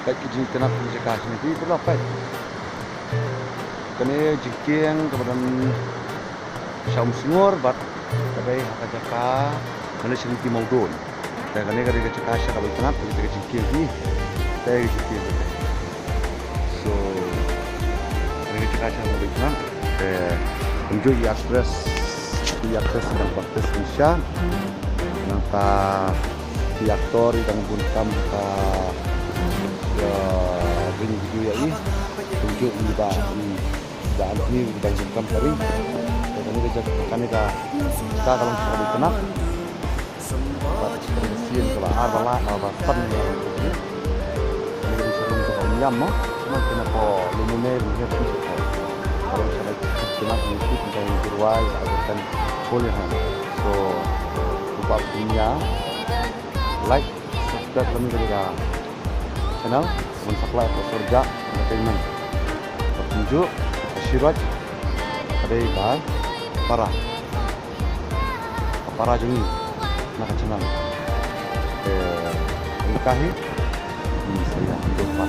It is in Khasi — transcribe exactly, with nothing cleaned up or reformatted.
Peit ki jingitynnad ki jaka shane ki paralok, peit. Kane jingkieng kaba don sha Umsngur bad ka dei ha ka jaka kane sha ki Mawdon. Te kane ka dei ka jaka sha kaba itynnad, kane ka jingkieng ki. Te ka jingkieng ki. So kane ka jaka sha kaba itynnad. Te kumjuh i actress, i actress i dang practice ni sha. Nangta ki actor i dang bun kam ka, ka ring video ïa i. Kumjuh i ba, i ba Anthony i dang bun kam ka ring. Te kane ka jaka, kane ka jaka ka long sha kaba itynnad. Bad kane ka sien kaba ar ba la, ar ba san ïa. Kane ka dei sha rum kaba ym ïam mo. Sngewbha kane ko lymne lymne lymne ko. Ka long sha kaba itynnad, ïa ki ki dang ïa ki rwai, ka dei kan ko lehang. So, u ba pynïa like, subscribe lem ïa ka channel, ban support ko Sorja Entertainment. Bad kumjuh, ka Shiroj, ka dei ka para, ka para jong ngi na ka channel. Te, ïa ka hi, ngi sa ïa, ïa,